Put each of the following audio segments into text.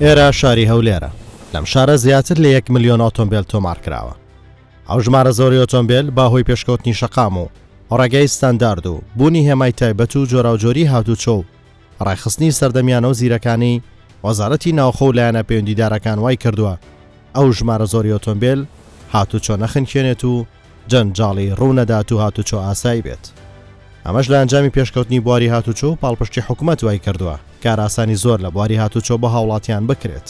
ئێرە شاری هەولێرە. لەم شارە زیاتر لە یەک ملیۆن ئۆتۆمبێل تۆمار کراوە. ئەو ژمارە زۆرەی ئۆتۆمبێل بە هۆی پێشکەوتنی شەقام و ڕێگای ستاندارد و بوونی هێمای تایبەت و جۆراوجۆری هاتوچۆ و ڕێکخستنی سەردەمیانە و زیرەکانەی وەزارەتی ناوخۆ و لایەنە پەیوەندیدارەکان وای کردووە ئەو ژمارە زۆری ئۆتۆمبێل هاتوچۆ نەخنکێنێت و جەنجاڵی ڕوو نەدات و هاتوچۆ ئاسایی بێت. ئەمەش لە ئەنجامی پێشکەوتنی بواری هاتوچۆ و پاڵپشتی حکومەت وای کردووە کارئاسانی زۆر لە بواری هاتوچۆ بۆ هاوڵاتیان بکرێت.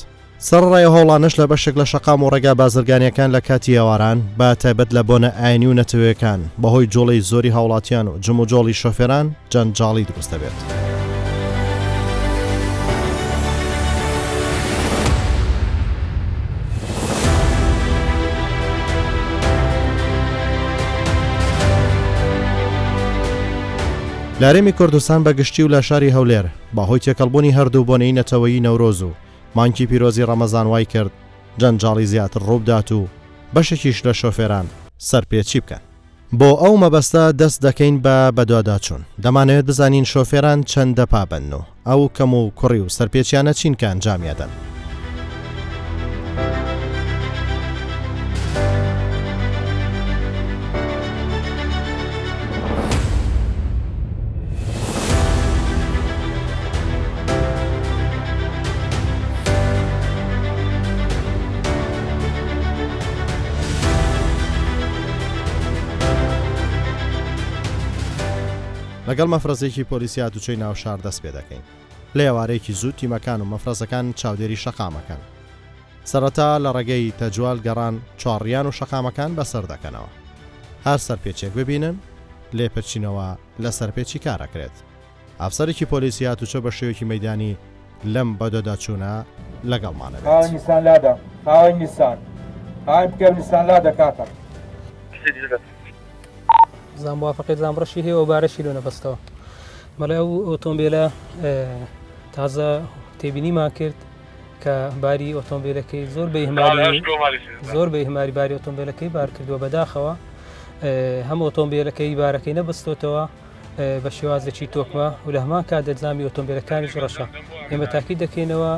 سەرەڕای ئەو هەوڵانەش لە بەشێک لە شەقام و ڕێگا بازرگانییەکان لە کاتی ئێواران، بە تایبەت لە بۆنە ئاینی و نەتەوەیەکان، بەهۆی جوڵەی زۆری هاوڵاتیان و جموجۆڵی شۆفێران جەنجاڵی دروست دەبێت. لە هەرێمی کوردستان بە گشتی و لە شاری هەولێر بەهۆی تێکەڵبوونی هەردوو بۆنەی نەتەوەیی نەورۆز و مانگی پیرۆزی ڕەمەزان وای کرد جەنجاڵی زیاتر ڕووبدات و بەشێکیش لە شۆفێران سەرپێچی بکەن. بۆ ئەو مەبەستە دەست دەکەین بە بەدواداچوون، دەمانەوێت بزانین شۆفێران چەندە پابەندن و ئەو کەم و کوڕی و سەرپێچیانە چین کە ئەنجامیادەن. لەگەڵ مەفرەزێکی پۆلیسی هاتوچۆی ناو شار دەست پێ دەکەین. لە ئێوارەیەکی زوو تیمەکان و مەفرەزەکان چاودێری شەقامەکەن. سەرەتا لە ڕێگەی تەجوال گەڕان چوارڕیان و شەقامەکان بەسەر دەکەنەوە. هەر سەرپێچێک ببینن لێپرچینەوە لە سەرپێچی کار ئەکرێت. ئەفسەرێکی پۆلیسی هاتوچۆ بە شێوەیەکی مەیدانی لەم بەدواداچوونە لەگەڵمان ئەبێت. خاوەن نیسان لادە خاوەن نیسان خاوەن پکەپ نیسان لادە کاکە. زام موافقەی زام ڕەشی هەیە و بارەشی لۆ نەبەستەوە بەڵێ ئەو ئۆتۆمبیلە تازە تێبینیمان کرد کە باری ئۆتۆمبیلەکەی زۆر بە ئیهمالی زۆر بە ئیهمالی باری ئۆتۆمبیلەکەی بار کردووە بەداخەوە هەم ئۆتۆمبیلەکەی بارەکەی نەبستۆتەوە بە شێوازێکی تۆکمە و لە هەمان کات دەجامی ئۆتۆمبیلەکانیش ڕەشە ئێمە تاکی دەکەینەوە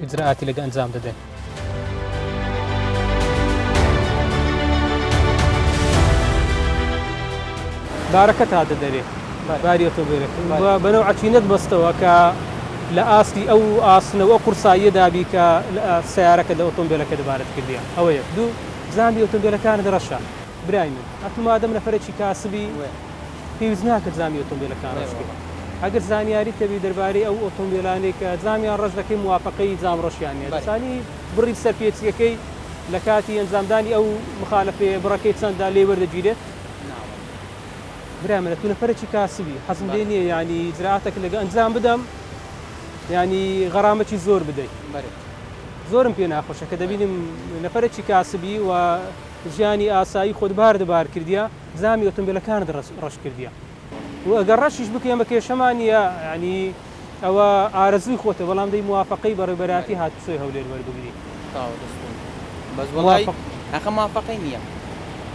ئیجرائاتی لەگە ئەنجام دەدەین. بارەکەت هاتە دەرێ باری ئۆتۆمبیلەکە بەنەو عەچینەت بەستەوە کە لە ئاستی ئەو ئاسنە و ئەو قورساییە دابی کە سیارەکە لە ئۆتۆمبیلەکە دەبارت کردیە ئەوە یەک دوو زامی ئۆتۆمبیلەکانت ڕەشە برای من ئەتو مادەم نەفەرێکی کاسبی پێویست ناکە جامی ئۆتۆمبیلەکان ڕەش بکەی ئەگەر زانیاریت هەبی دەربارەی ئەو ئۆتۆمبیلانەی کە جامیان ڕەش دەکەی موافەقەی جام ڕەشیان نیە دەزانی بڕی سەرپێچیەکەی لە کاتی ئەنجامدانی ئەو مخالەفەیە بڕەکەی چەندە لێی وەردەگیرێت؟ برای من ئەتو نەفەرێکی کاسبی حەزم لێ نیە یانی ئیجرائاتەک لەگە ئەنجام بدەم یانی غەرامەکی زۆر بدەی زۆرم پێ ناخۆشە کە دەبینم نەفەرێکی کاسبی و ژیانی ئاسایی خۆت بار دەبار کردیە جامی ئۆتۆمبیلەکانت ڕەش کردیە و ئەگەر ڕەشیش بکەی ئەمە کێشەمان نیە یانی ئەوە ئارەزووی خۆتە بەڵام دەی موافەقەی بەڕێوبەرایەتی هاتوچۆی هەولێر وەربگری. تەواو دەست خۆش بەس وەڵای ئەخە موافەقەی نیە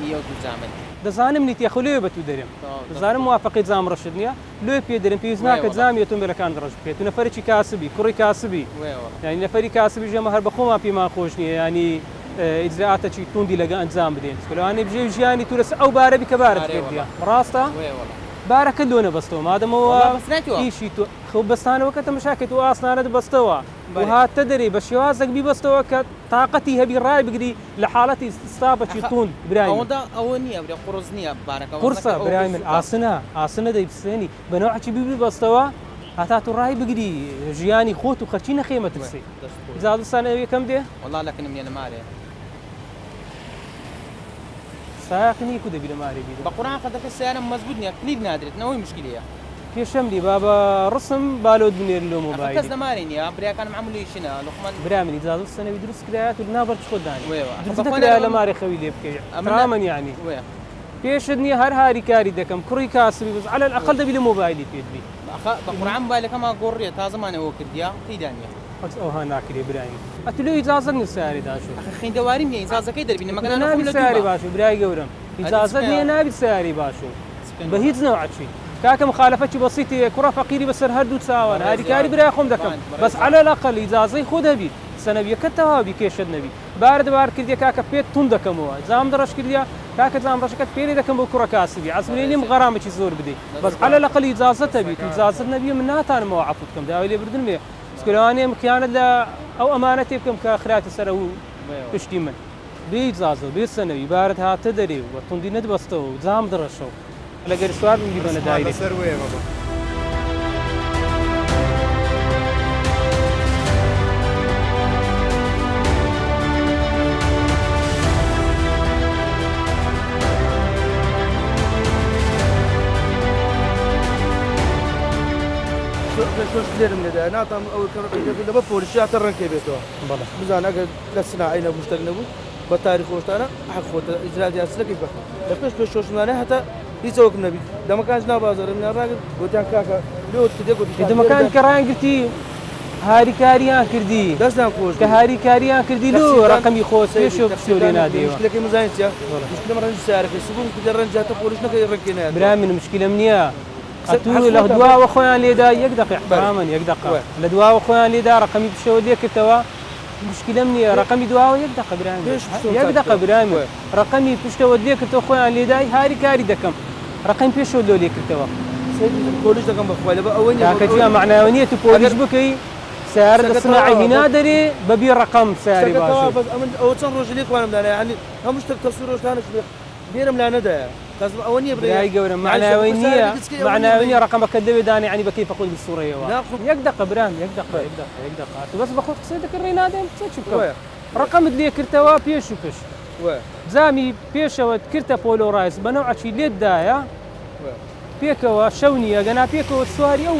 ئی ئەو دوو جامەی. دەزانم نیتە خۆ لۆیە بەتوو دەرێم دەزانم موافەقەی جام ڕەشت نیە لۆیە پێ دەرێم پێویست ناکە جامی ئۆتۆمبیلەکانت ڕەش بکەی تو نەفەرێکی کاسبی کوڕی کاسبی یانی نەفەری کاسبیش ئێمە هەر بەخۆمان پێمان خۆش نیە یانی ئیجرائاتەکی توندی لەگە ئەنجام بدەین چونکە لەوانەیە بژێوی ژیانی تو لەسەر ئەو بارە بی کە بارت کردیە ڕاستە بارەکەت لۆ نەبەستەوە مادەمەوە ئیشی تۆ خۆ بەستانەوەکە تەمەشا کەی تۆ ئاسنانەت بەستەوە و هاتە دەرێ بە شێوازێک بیبەستەوە کە تاقەتی هەبی ڕای بگری لە حاڵەتی ستاپەکی توند برای من. ئەوە نییە برێ قوڕس نییە بارەکە قورسە برای من ئاسنە ئاسنە دەیبسێنی بە نەوعەکی بیبەستەوە هەتا تو ڕای بگری ژیانی خۆت و خەرکی نەخەی مەترسی. جا دوستان ئەو یەکەم دێ؟ وەڵا لە کنم نیە لە مارێ. سایەق نی کو دەبی لە مارێ بی. بە قورعان قەدەکە سەیارەم مەزبوت نیە کلیک نادرێت نەوەی مشکیلەیە. کێشەم نی بابە ڕسم با لۆت بنێرن لۆ ئەخە مۆبایلی. کەس لە مارێ نیە براکانم عەملوی شنە لوقمان. برا من ئیجازە سەنەوی دروست کرایە تو لەناو بەرچ خۆت دانی وەیەوە ئەخە دروست بەخوا نەکرایە لە نەرم مارێ خەوی لێ بکەوی ئەمن نە ترامن یانی وەیە. پێشت نیە هەر هاریکاری دەکەم کوڕی کاسبی بەس عەلەل ئەقەل دەبی لە مۆبایلی پێت بی. ئەخە بە قورعان مۆبایلەکەمان گۆڕیە تازەمان ئەوە کردیە تیدا نیە. بەس ئەوها ناکرێ برای من ئەتو لۆ ئیجازەت نیە سەیارەی داشۆ. ئەخە خیندەواریم نیە ئیجازەکەی دەربینە ئەتو مەگەر ئەنە خۆم نابی لە سەیارەی دوومە. باشۆ برای گەورەم ئەدی چ ئیجازەت نیە بکەم نابی سەیارەی باشۆ چ بکەین بە وەڵا. هیچ نەوعەکی. کاکە مخالەفەکی بەسیتی کوڕە فەقیری بەسەر هەردوو چاوان هاریکاری برای خۆم دەکەم بەس عەلەل ئەقەل ئیجازەی خۆت هەبی سەنەویەکەت تەواو بی کێشەت نەبی بارت بار کردیە کاکە پێت توند دەکەمەوە جامت ڕەش کردیە کاکە جام ڕەشەکەت پێ لێ دەکەم بۆ کوڕە کاسبی عەزم لێ نیم غەرامەکی زۆر بدەی بەس عەلەل ئەقەل ئیجازەت هەبی تو ئیجازەت نەبی من ناتانمەوە عەفوت بکەم داوای لێبوردنم لێ چونکە لەوانەیە من خیانەت لە ئەو ئەمانەتێ بکەم کە خرایتە سەر ئەو پشتی من بێ ئیجازە و بێ سەنەوی بارت هاتە دەرێ و بە توندی نەتبەستەوە و جامت ڕەشە و لەگەر سوار بم بیبەنە دایرەی. لێرم لێدا ناتام ئەو لەبە پۆلیسیاتە ڕەنکەی بێتەوە بزان ئەگەر لە سناعی نەبوو شتێک نەبوو بە تاریخ خۆشتانە حەق خۆتە ئیجرات یاسلەکەی بکە لە پێش پێش شۆشمانە هەتا هیچ ئەوەکم نەبی دەمەکانش ناو بازاڕ منیان ڕاگرت گوتیان کاکە لۆت کردێ گوتی کاکە دەمەکان کە ڕایان گرتی هاریکاریان کردی دەستیان خۆش کە هاریکاریان کردی لۆ ڕەقەمی خۆت پێش و پشتۆ لێ نادەیەوە. مشکلەکەی من زانی چیە مشکلەم ڕەنجی سەیارەکەی سبوم کردێ ڕەنج هاتە پۆلیس نەکەی ڕەنکەی نایەتەوە. برا من مشکلەم نیە ئەتوو لە دواوە خۆیان لێدا یەک دەقە احتراما یەک دەقە لە دواوە خۆیان لێدا ڕەقەمی پشتەوە لێ کردەوە مشکلەم نیە ڕەقەمی دواوە یەک دەقە برای من یەک دەقە برای من ڕەقەمی پشتەوەت لێ کردەوە خۆیان لێدای هاری کاری دەکەم ڕەقەمی پێشەوەت لۆ لێ کردەوە. پۆلیس دەکەم بەخوای لەبەر ئەوەی نیە کاکە جیان مەعنای نیە تو پۆلیس بکەی سەیارە لە سناعی هینا دەرێ بە بی ڕەقەم سەیارەی باشە. بەس ئەمن ئەوە چەند ڕۆژی لێ خوانم دانا یانی هەموو شتێک تەسویر ڕۆژانەش لێرەم لا نەدایە قەزم ئەوە نیە بڵێ برای گەورەم مەعنای ئەوەی نیە مەعنای ئەوەی نیە ڕەقەمەکەت لەوێ دانێ یانی بە کەیفە خۆت بسوڕێیەوە یەک دەقە برام یەک دەقە یەک دەقە یەک دەقە تو بەس بە خۆت قسەی دەکەی ڕێ نادەم قسە چی بکەم ڕەقەمت لێ کردەوە پێش و پشت جامی پێشەوەت کردە پۆلۆڕایز بە نەوعەکی لێت دایە پێکەوە شەو نییە گەنا پێکەوە سواری ئەو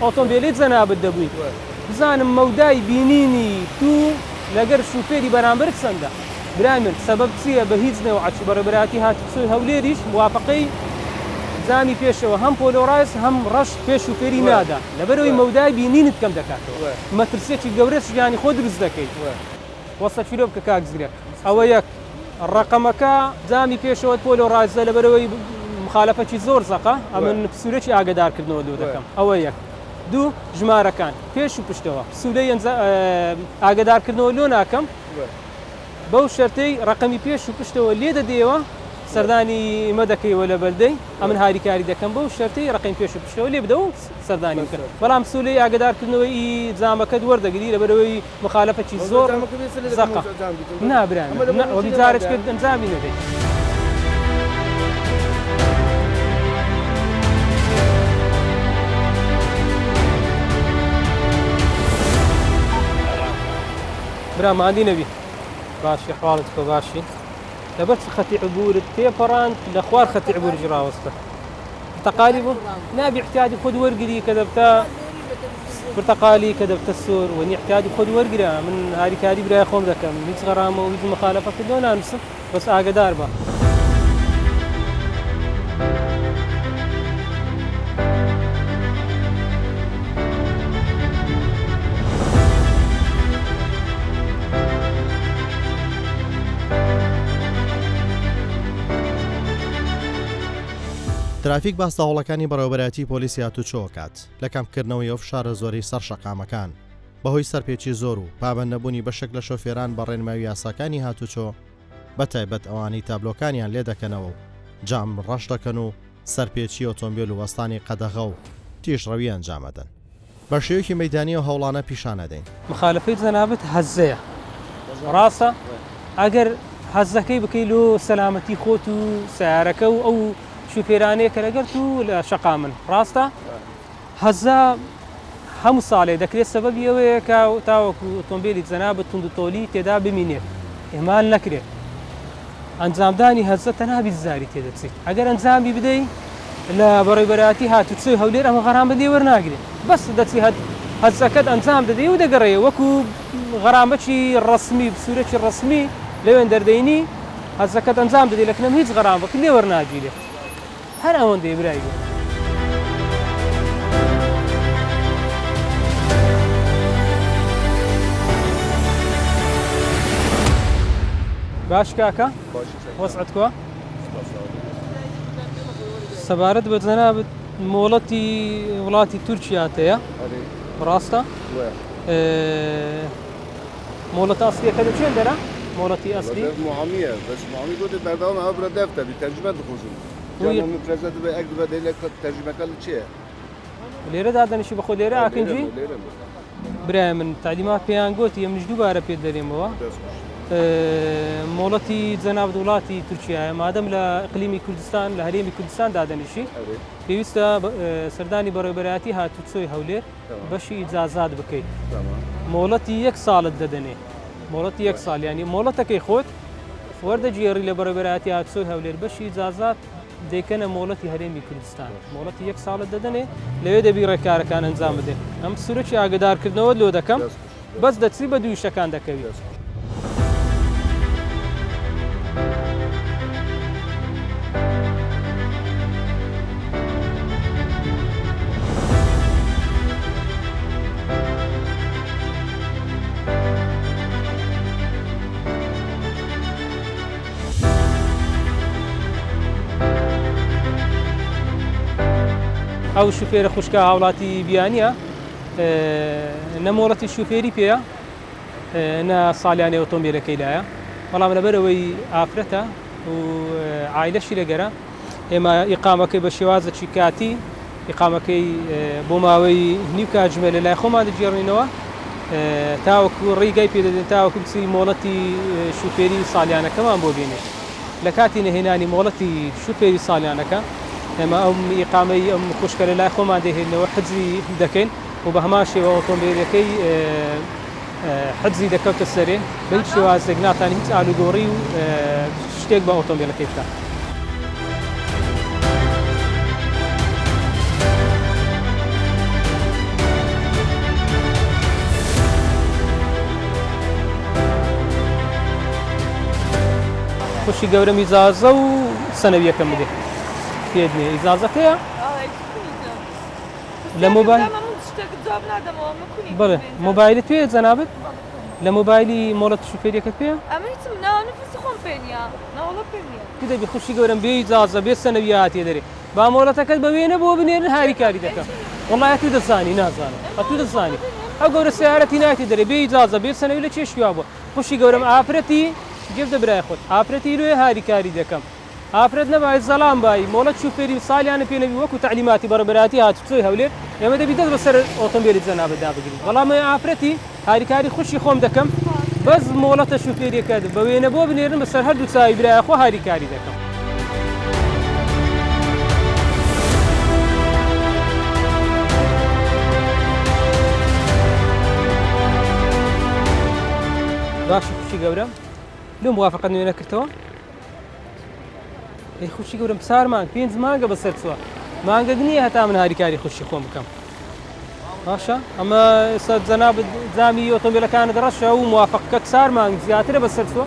ئۆتۆمبیلەی جەنابت دەبووین بزانم مەودای بینینی تو لەگەر شوفێری بەرامبەرت چەندە برای من سەبەب چییە بە هیچ نەوعەکی بەڕێبەرایەتی هاتوچۆی هەولێریش موافقەی جامی پێشەوە هەم پۆلۆڕایز هەم ڕەش پێ شوفێری نادا لەبەرئەوەی مەودای بینینت کەم دەکاتەوە مەترسیەکی گەورەش ژیانی خۆت دروست دەکەی. وەسە چیرۆ بکە کاک زیرەک. ئەوە یەک ڕەقەمەکە جامی پێشەوەت پۆلۆ ڕایزە لەبەرئەوەی مخالەفەکی زۆر زەقە ئەمن پسورەکی ئاگەدار کردنەوە لۆ دەکەم ئەوە یەک دوو ژمارەکان پێش و پشتەوە پسولەی ئاگەدار کردنەوە لۆ ناکەم بەو شەرتەی ڕەقەمی پێش و پشتەوە لێ دەدەیەوە سەردانی ئمە دەکەیەوە لە بەلدەی ئەمن هاریکاری دەکەم بەو شەرتەی ڕەقەمی پێش و پشتەوە لێ بدە و سەردانی بکە بەڵام پسولەی ئاگەدارکردنەوەی ئی جامەکەت وەردەگری لەبەرئەوەی مخالەفەکی زۆر زەقە نا برام نا وەبی جارێک کرد ئەنجامی نەدەی. برا ماندی نەبی باشی حواڵت کۆ باشی لەبەر چ خەتی عبورت تێپەڕاند لە خوار خەتی عبورش ڕاوەستە پرتەقالی بوو نابی احتیادی خۆت وەرگری کە دەبتە پرتەقالی کە دەبتە سوور وەنی احتیادی خۆت وەرگرە من هاریکاری برای خۆم دەکەم هیچ غەرامە و هیچ مخالەفە کردەوە نانووسم بەس ئاگدار بە. ترافیک باس لە هەوڵەکانی بەڕێوەبەرایەتی پۆلیسی هاتوچۆ ئەکات لە کەمکردنەوەی ئەو فشارە زۆرەی سەر شەقامەکان بەهۆی سەرپێچی زۆر و پابەندنەبوونی بەشێک لە شۆفێران بە ڕێنمایی و یاساکانی هاتوچۆ بەتایبەت ئەوانەی تابلۆکانیان لێدەکەنەوە و جام ڕەش دەکەن و سەرپێچی ئۆتۆمبێل و وەستانی قەدەغە و تیژڕەوی ئەنجامەدەن. بە شێوەیەکی مەیدانی ئەو هەوڵانە پیشان ئەدەین. مخالەفەی جەنابت هەزەیە ڕاستە؟ ئەگەر هەزەکەی بکەی لۆ سەلامەتی خۆت و سەیارەکە و ئەو شوفێرانەیە کە لەگەرت و لە شەقامن ڕاستە؟ هەزە هەموو ساڵێ دەکرێت سەبەبی ئەوەیە کە تاوەکو ئۆتۆمبیلی جەنابت توندوتۆلی تێدا بمینێت ئیهمال نەکرێت. ئەنجامدانی هەزە تەنها 20 هەزاری تێدەچێت ئەگەر ئەنجامی بدەی لە بەڕێوبەرایەتی هاتوچۆی هەولێر ئەمە غەرامەت لێ وەرناگرێت بەس دەچی هەزەکەت ئەنجام دەدەی و دەگەڕێیەوە وەکو غەرامەکی ڕەسمی بسوورەکی ڕەسمی لەوێن دەردەینی هەزەکەت ئەنجام دەدەی لەکنەم هیچ غەرامەکت لێ وەرناگیرێت هەر ئەوەندەیە برای گەورە. باش کاکە وەزعت کوە؟ سەبارەت بە جەنابت مۆڵەتی وڵاتی تورکیات هەیە ڕاستە؟ مۆڵەتە ئەسلیەکە لە کوێ دەرە؟ مۆڵەتی ئەسلی معامیە بەس معامی گوتی بەردەوام ئەو برا دەفتە بی تەرجمە دخوزم مفرزە دبێ ئەک دبێ دەی لە تەرجمەکە لە چیە؟ لێرە دادەنیشی بەخۆ لێرە ئاکنجی؟ برای من تەعلیمات پێیان گۆتی ئەمنیش دووبارە پێت دەرێمەوە مۆڵەتی جەنابت وڵاتی تورکیایە مادەم لە ئقلیمی کوردستان لە هەرێمی کوردستان دادەنیشی پێویستە سەردانی بەڕێوەبەرایەتی هاتوچۆی هەولێر بەشی ئیجازات بکەیت مۆڵەتی یەک ساڵت دەدەنێ مۆڵەتی یەک ساڵ ینی مۆڵەتەکەی خۆت وەردەگێڕی لە بەڕێوەبەرایەتی هاتوچۆی هەولێر بەشی ئیجازات دەیکەنە مۆڵەتی هەرێمی کوردستان مۆڵەتی یەک ساڵت دەدەنێ لەوێ دەبی ڕێکارەکان ئەنجام بدەێت ئەم سورەکی ئاگدارکردنەوەت لۆ دەکەم بەس دەچی بە دووی شتەکان دەکەوی. ئەو شوفێرە خوشکە هاوڵاتی بیانیە نە مۆڵەتی شوفێری پێیە نە سالیانەی ئۆتۆمبیلەکەی لایە بەڵام لەبەرەوەی ئافرەتە و عایلەشی لەگەرە ئێمە ئیقامەکەی بە شێوازێکی کاتی ئیقامەکەی بۆ ماوەی نیو کاتژمێر لە لای خۆمان دەگێڕینەوە تاوەکو ڕیگای پێ دەدەین تاوەکو بچی مۆڵەتی شوفێری ساڵیانەکەمان بۆ بێنێ لە کاتی نەهێنانی مۆڵەتی شوفێری ساڵیانەکە ئێمە ئەم ئیقامەی ئەم خوشکە لە لای خۆمان دەهێنەوە حجزی دەکەین و بە هەمان شێوە ئۆتۆمبیلەکەی حجزی دەکەوتە سەرێ بە هیچ شێوازێک ناتان هیچ ئالوگۆڕی و شتێک بە ئۆتۆمبیلەکەی بکات. خوشی گەورەم ئیجازە و سەنەویەکەم بدێ پێت نییە ئیجازەکەیە لە مۆبایل بەڵێ مۆبایلت پێیە جەنابت لە مۆبایلی مۆڵەت شوفێریەکەت پێیە ئەمە هیچم ناوە نفسی خۆم پێ نییە ناوەڵە پێم نییە تو دەبی خوشی گەورەم بێ ئیجازە بێ سەنەویە هاتیە دەرێ با مۆڵەتەکەت بە وێنە بۆ بنێرن هاریکاری دەکەم وەڵای ئەتوو دەزانی نازانم ئەتوو دەزانی ئەو گەورە سەیارەتی نایەتە دەرێ بێ ئیجازە بێ سەنەوی لە چێشتیا بووە خوشی گەورەم ئافرەتی گوێ بدە برای خۆت ئافرەتی لۆیە هاریکاری دەکەم ئافرەت نەبای زەڵام بای مۆڵەت شوفێری سالیانە پێ نەبی وەکو تەعلیماتی بەڕێبەرایەتی هاتوچۆی هەولێر ئێمە دەبی دەست بەسەر ئۆتۆمبێلی جەنابت دابگرین بەڵام ئافرەتی هاریکاری خوشکی خۆم دەکەم بەس مۆڵەتە شوفێریەکەت بە وێنە بۆ بنێرن بەسەر هەردوو چاوی برای خۆ هاریکاری دەکەم. باشە خوشکی گەورەم لۆ موافقەت نوێ نەکردەوە؟ ئەی خوشکی گەورەم چار مانگ پێنج مانگە بەسەر چووە مانگەک نییە هەتا من هاریکاری خوشکی خۆم بکەم باشە ئەمە ئێستا جەنابت جامی ئۆتۆمبیلەکانت ڕەشە و موافقەکە چار مانگ زیاترە بەسەر چووە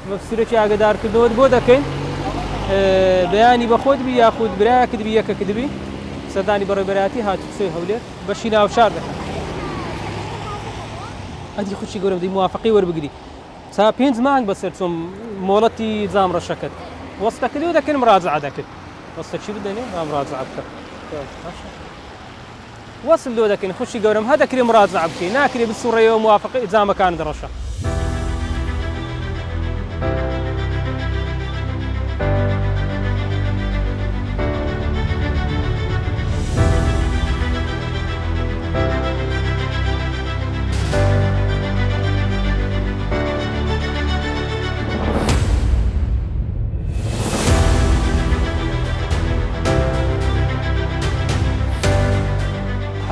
مەفسورێکی ئاگدارکردنەوەت بۆ دەکەین بەیانی بەخۆت بی یاخود برایەکت بی یەکەکت بی سەردانی بەڕێوەبەرایەتی هاتوچۆی هەولێر بەشی ناوشار دەکەن ئەدی خوشی گەورەم دی موافقەی وەربگری سا پێنج مانگ بەسەر چۆم مۆڵەتی جام ڕەشەکەت وەستەکە لێ دەکەن مراجعە دەکرد وەستە چی بدەنێ با مراجعە بکە وەسل لۆ دەکەین خوشی گەورەم هە دەکرێ مراجعە بکەی ناکرێ بسوڕێەوە موافقە جامەکانت ڕەشە.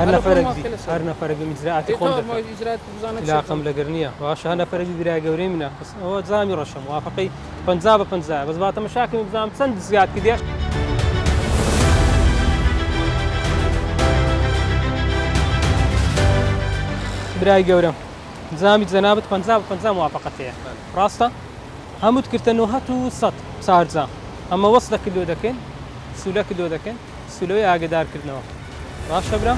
هەر نەفەرێک بی هەر نەفەرێک بم ئیجرائاتی خۆم دەکەم لاقم لەگەر نییە باشە هەر نەفەرێک بی برای گەورەی منە بەس ئەوە جامی ڕەشە موافقەی 50 بە 50 بەس با تەمەشاکەم بزانم چەند زیاد کردیە برای گەورەم جامی جەنابت 50 بە 50 موافقەت هەیە ڕاستە هەمووت کردە نۆهەت و سەد چارجا ئەمە وەسلە کردو دەکەین سولە کردو دەکەین سولەوەی ئاگدار کردنەوە باشە برا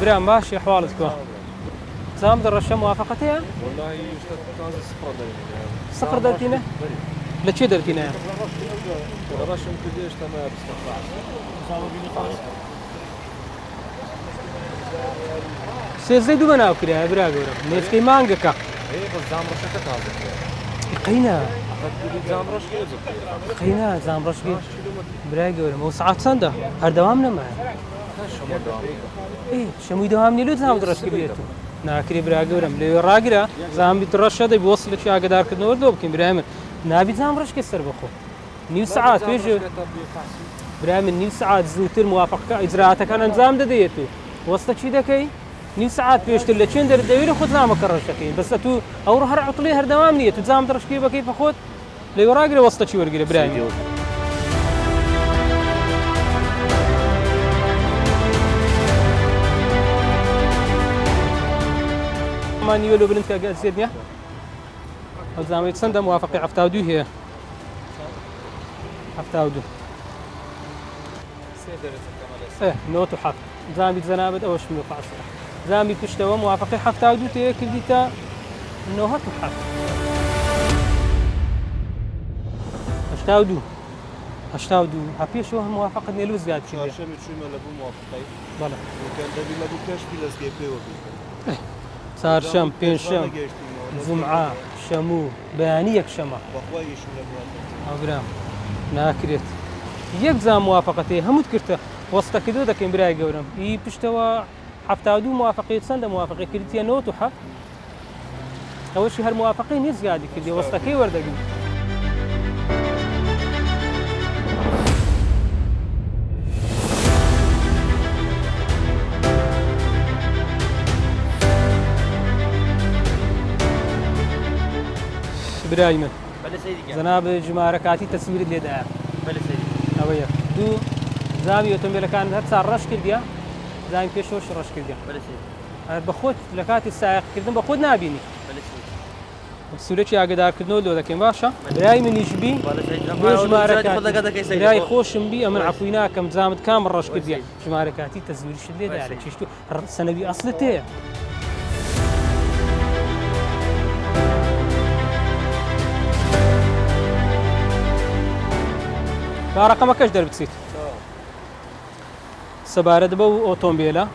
برام باشی حواڵت کۆ. زام دەڕەشە موافقەت هەیە؟ سفر دەرتینە؟ لە چێ دەرتینە؟ سێزدەی دوو بەناو کرایە برا گەورەم نێچکەی مانگەکە قەینا قەینا زامڕەشکی برای گەورەم ئەو سعات چەندە هەردەوام نەمایە شەمووی دەوام نیە لۆ زام ڕەشکی بێت ناکرێ برا گەورەم لەوێ ڕاگرە زامی ڕەشە دەبی وەسڵێکی ئاگدارکردنەوە لۆ بکەین برای من نابی زام ڕەشکێ سەر بخۆ نیو سعات پێش برای من نیو سعات زووتر موافقەکە ئیجراتەکان ئەنجام دەدەیت و وەستە چی دەکەی نیو سعات پێشتر لە چێن دەردەوێت لە خۆت زامەکە ڕەش دەکەی بەسە تو ئەوڕۆ هەر عوتڵی هەردەوام نییە تو زام دڕشکی بەکەی بە خۆت لەوێ ڕاگرە وەستە چی وەرگرە برای من. ما نیوە لۆ بلند کە ئەزیەت نییە ئەو زامەی چەندە موافقی 72 هەیە 72 نۆت و حەفت زامی جەنابت ئەوەش فاسە زامی پشتەوە موافقی 72 تێ کردیتە 97 82 82 ها پێشەوە هەم موافقت نیە لۆ زیاد کردیە. چوارشەمی چوویمە لە بوو موافقەی بەڵێ. وتیان دەبی لە بوو کەشفی لەزگەی پێوە بیکەن. چارشەم پێنجشەم جومعە شەموو بەیانی یەکشەمە. بەخوا ئیشم لە موافقەت. ئەو برام ناکرێت یەک جام موافقەت هەیە هەمووت کرتە وەستە کردوە دەکەین برای گەورەم ئی پشتەوە 72 موافقەی چەندە موافقەی کردیە 97 ئەوەشی هەر موافقەی نیە زیادی کردی وەستەکەی وەردەگرن. برای من جەناب ژمارە کاتی تەسویرت لێدایە ئەوە یەک دوو زامی ئۆتۆمبیلەکان هەر چار ڕەش کردیە زامی پێشەوەش ڕەش کردیە هەر بە خۆت لە کاتی سایەقکردن بە خۆت نابینی سوورەکی ئاگدارکردنەوە لۆ دەکەین باشە برای منیش بی بۆ ژمارە کاتی برای خۆشم بی ئەمن عەفوی ناکەم زامت کام ڕەش کردیە ژمارە کاتی تەزویرشت لێدایە لە چیشت و سەنەوی ئەسلت هەیە. با ڕەقەمەکەش دەربچیت. سەبارەت بەو ئۆتۆمبێلە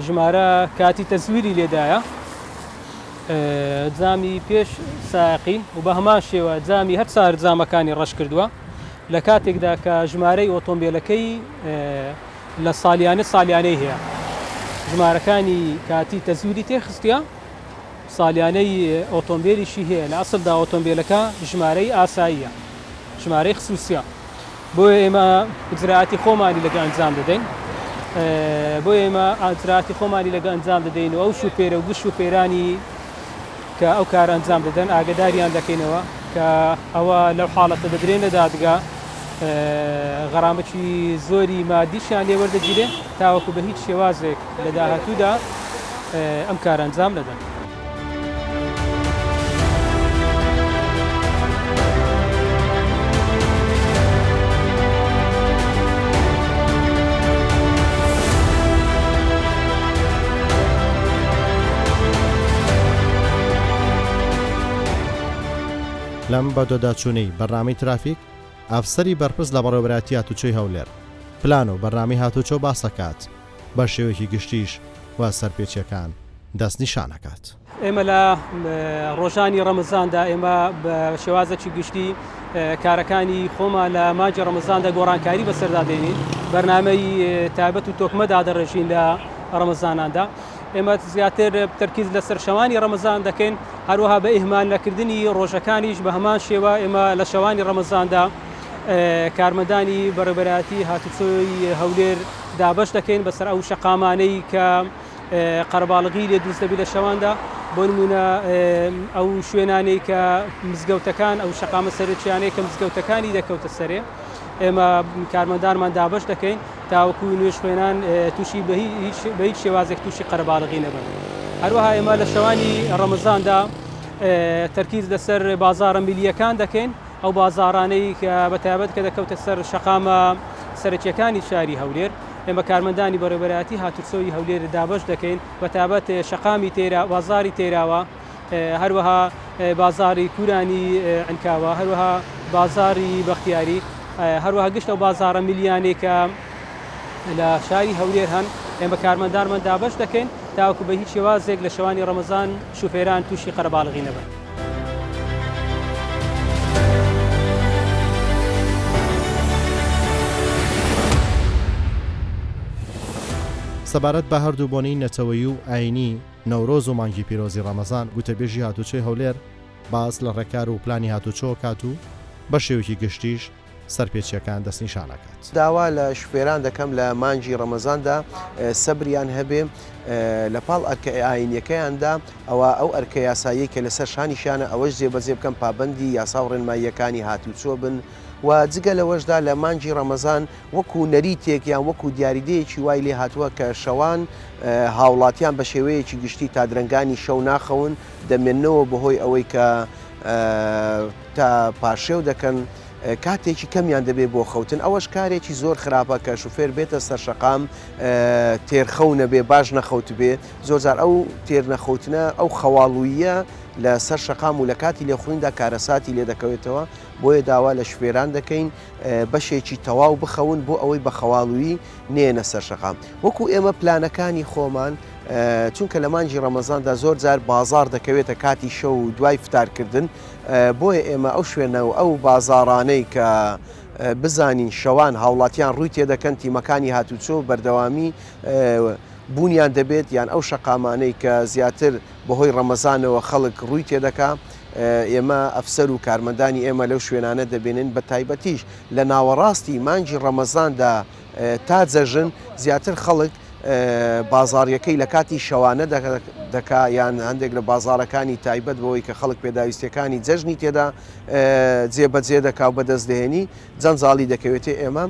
ژمارە کاتی تەزویری لێدایە جامی پێش سایەقی و بە هەمان شێوە جامی هەر چار جامەکانی ڕەش کردووە لە کاتێکدا کە ژمارەی ئۆتۆمبێلەکەی لە سالیانە سالیانەی هەیە ژمارەکانی کاتی تەزویری تێخستە سالیانەی ئۆتۆمبیلیشی هەیە لە ئەسڵدا ئۆتۆمبیلەکە ژمارەی ئاساییە ژمارەی خسوسیە بۆیە ئێمە ئیجرائاتی خۆمانی لەگە ئەنجام دەدەین بۆیە ئێمە ئیجرائاتی خۆمانی لەگە ئەنجام دەدەین و ئەو شوفێرە و گشت شوفێرانی کە ئەو کار ئەنجام دەدەن ئاگداریان دەکەینەوە کە ئەوە لەو حاڵەتە دەدرێنە دادگا غەرامەکی زۆری مادیشیان لێ وەردەگیرێ تاوەکو بە هیچ شێوازێک لە داهاتوودا ئەم کار ئەنجام نەدەن. لەم بەدواداچوونەی بەرنامەی ترافیک، ئەفسەری بەرپرس لە بەڕێوەبەرایەتی هاتوچۆی هەولێر، پلان و بەرنامەی هاتوچۆ باس دەکات، بە شێوەیەکی گشتیش و سەرپێچییەکان دەستنیشان ئەکات. ئێمە لە ڕۆژانی ڕەمەزاندا ئێمە بە شێوازێکی گشتی کارەکانی خۆمان لە مانگی ڕەمەزاندا گۆڕانکاری بەسەردا دێنین، بەرنامەی تایبەت و تۆکمە دادەڕێژین لە ڕەمەزاناندا. ئێمە زیاتر تەرکیز لەسەر شەوانی ڕەمەزان دەکەین، هەروەها بە ئیهمال نەکردنی ڕۆژەکانیش بە هەمان شێوە ئێمە لە شەوانی ڕەمەزاندا کارمەندانی بەڕێوەبەرایەتی هاتوچۆی هەولێر دابەش دەکەین بەسەر ئەو شەقامانەی کە قەرەباڵغی لێ دروست دەبی لە شەواندا بۆ نمونە ئەو شوێنانەی کە مزگەوتەکان ئەو شەقامە سەرەکیانەی کە مزگەوتەکانی دەکەوتە سەرێ ئێمە کارمەندانمان دابەش دەکەین تاوەکو نوێژخوێنان تووشی بە هیچ شێوازێک تووشی قەرەباڵغی نەبن هەروەها ئێمە لە شەوانی ڕەمەزاندا تەرکیز لەسەر بازاڕە میلیەکان دەکەین ئەو بازاڕانەی کە بە تایبەت کە دەکەوتە سەر شەقامە سەرەکیەکانی شاری هەولێر. ئێمە کارمەندانی بەڕێوەبەرایەتی هاتوچۆی هەولێر دابەش دەکەین بە تابەت شەقامی تێرا بازاری تێراوە هەروەها بازاری کورانی عنکاوە هەروەها بازاری بەختیاری هەروەها گشت ئەو بازارە ملیانەی کە لە شاری هەولێر هەن ئێمە کارمەندانمان دابەش دەکەین تاوەکو بە هیچ شێوازێک لە شەوانی ڕەمەزان شوفێران تووشی قەرەباڵغی نەبن. سەبارەت بە هەردوو بۆنەی نەتەوەیی و ئایینی نەورۆز و مانگی پیرۆزی ڕەمەزان، گوتەبێژی هاتوچۆی هەولێر باس لە ڕێکار و پلانی هاتوچۆ کات و بە شێوەیەکی گشتیش سەرپێچییەکان دەستنیشان ئەکات. داوا لە شوفێران دەکەم لە مانگی ڕەمەزاندا سەبریان هەبێ لە پاڵ ئەرکە ئایینیەکەیاندا ئەوا ئەو ئەرکە یاساییەی کە لەسەر شانیشیانە ئەوەش جێبەجێ بکەن پابەندی یاسا و ڕێنماییەکانی هاتوچۆ بن و جگە لەوەشدا لە مانگی ڕەمەزان وەکو نەریتێک یان وەکو دیاریدەیەکی وای لێ هاتووە کە شەوان هاوڵاتیان بە شێوەیەکی گشتی تا درەنگانی شەو ناخەون دەمێننەوە بەهۆی ئەوەی کە تا پارشێو دەکەن کاتێکی کەمیان دەبێت بۆ خەوتن ئەوەش کارێکی زۆر خراپە کە شوفێر بێتە سەر شەقام تێرخەو نەبێ باش نەخەوتبێ زۆرجار ئەو تێر نەخەوتنە ئەو خەواڵوویە لە سەر شەقام و لە کاتی لێخوڕیندا کارەساتی لێ دەکەوێتەوە بۆیە داوا لە شوفێران دەکەین بەشێکی تەواو بخەون بۆ ئەوەی بە خەواڵوویی نێنە سەر شەقام وەکو ئێمە پلانەکانی خۆمان چونکە لە مانگی ڕەمەزاندا زۆر جار بازاڕ دەکەوێتە کاتی شەو و دوای فتارکردن بۆیە ئێمە ئەو شوێنە و ئەو بازاڕانەی کە بزانین شەوان هاوڵاتیان ڕووی تێدەکەن تیمەکانی هاتوچۆ بەردەوامی بوونیان دەبێت یان ئەو شەقامانەی کە زیاتر بەهۆی ڕەمەزانەوە خەڵک ڕووی تێدەکا ئێمە ئەفسەر و کارمەندانی ئێمە لەو شوێنانە دەبێنن بە تایبەتیش لە ناوەڕاستی مانگی ڕەمەزاندا تا جەژن زیاتر خەڵک بازاڕیەکەی لە کاتی شەوانە دەکا یان هەندێک لە بازاڕەکانی تایبەت بەوەی کە خەڵک پێداویستیەکانی جەژنی تێدا جێبەجێ دەکا و بەدەست دەهێنی جەنجاڵی دەکەوێتێ ئێمە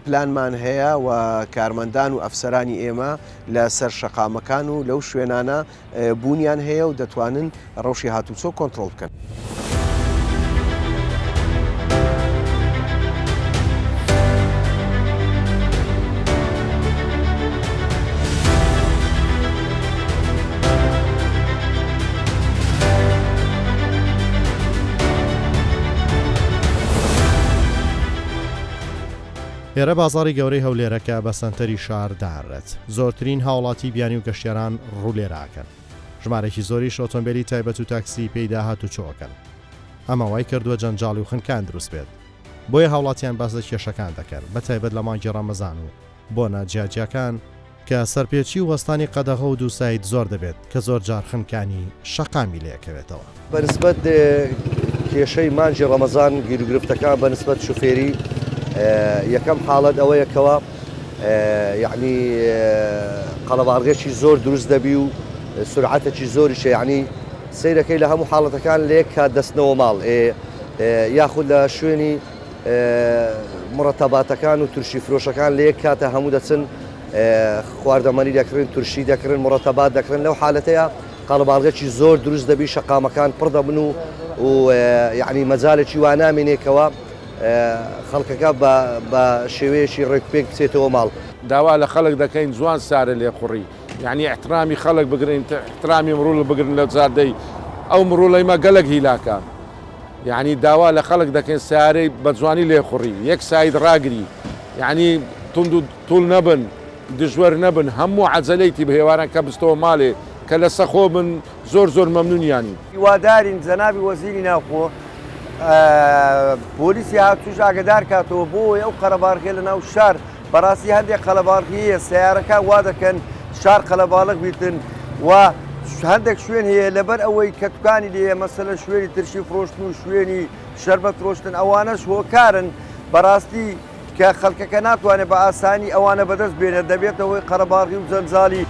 پلانمان هەیە و کارمەندان و ئەفسەرانی ئێمە لە سەر شەقامەکان و لەو شوێنانە بوونیان هەیە و دەتوانن ڕەوشی هاتوچۆ کۆنترۆڵ بکەن. ئێرە بازاڕی گەورەی هەولێرە کە بە سەنتەری شار دانرێت. زۆرترین هاوڵاتی بیانی و گەشتیاران ڕوو لێرە ئەکەن. ژمارەیەکی زۆریش ئۆتۆمبێلی تایبەت و تاکسی پێیدا هاتوچۆ ئەکەن. ئەمە وای کردووە جەنجاڵی و خنکان دروست بێت. بۆیە هاوڵاتیان باس لە کێشەکان دەکەن، بە تایبەت لە مانگی ڕەمەزان و بۆنە جیاجیاکان، کە سەرپێچی و وەستانی قەدەغە و دووساید زۆر دەبێت کە زۆر جار خنکانی شەقامی لێ ئەکەوێتەوە. بە نسبەت کێشەی مانگی ڕەمەزان گیروگرفتەکان بە نسبەت شوفێری یەکەم حاڵەت ئەوەیە کەوا یەعنی قەڵەباڵغێکی زۆر دروست دەبی و سورعەتێکی زۆریشە یەعنی سەیرەکەی لە هەموو حاڵەتەکان لە یەک کات دەستنەوە ماڵ یاخود لە شوێنی مڕەتەباتەکان و ترشی فرۆشەکان لە یەک کاتە هەموو دەچن خواردەمەنی دەکڕن ترشی دەکڕن مڕەتەبات دەکڕن لەو حالەتەیە قەڵەباڵغێکی زۆر دروست دەبی شەقامەکان پڕ دەبن و و یعنی مەجالێکی وا نامێنێکەوە خەڵکەکە بە شێوەیەکی ڕێکوپێک بچێتەوە ماڵ. داوا لە خەڵک دەکەین جوان سارە لێخوڕی یعنی احترامی خەڵک بگرن احترامی مڕوڵ بگرن لە جادەی ئەو مڕوڵەی مە گەلەک هیلاکە یعنی داوا لە خەڵک دەکەین سارەی بە جوانی لێخوڕی یەک ساید ڕاگری یعنی توند و توڵ نەبن دژوەر نەبن هەموو عەجەلەیتی بە هێواران کە بستەوە مالێ کە لەسە خۆ بن زۆر زۆر مەمنونیانین. هیوادارین جەنابی وەزیری ناوخۆ پۆلیسی هاتوچۆش ئاگەدار کاتەوە بۆ ئەوەی ئەو قەرەباڵغیە لە ناو شار بەڕاستی هەندێک قەلەباڵغی هەیە سەیارەکان وا دەکەن شار قەلەباڵغ بیتن و هەندێک شوێن هەیە لەبەر ئەوەی کە دوکانی لێیە مەسەلەن شوێنی ترشی فرۆشتن و شوێنی شەربەت فرۆشتن ئەوانەش هۆکارن بەڕاستی کە خەڵکەکە ناتوانێت بە ئاسانی ئەوانە بەدەست بێنێت دەبێتە هۆی قەرەباڵغی و جەنجاڵی.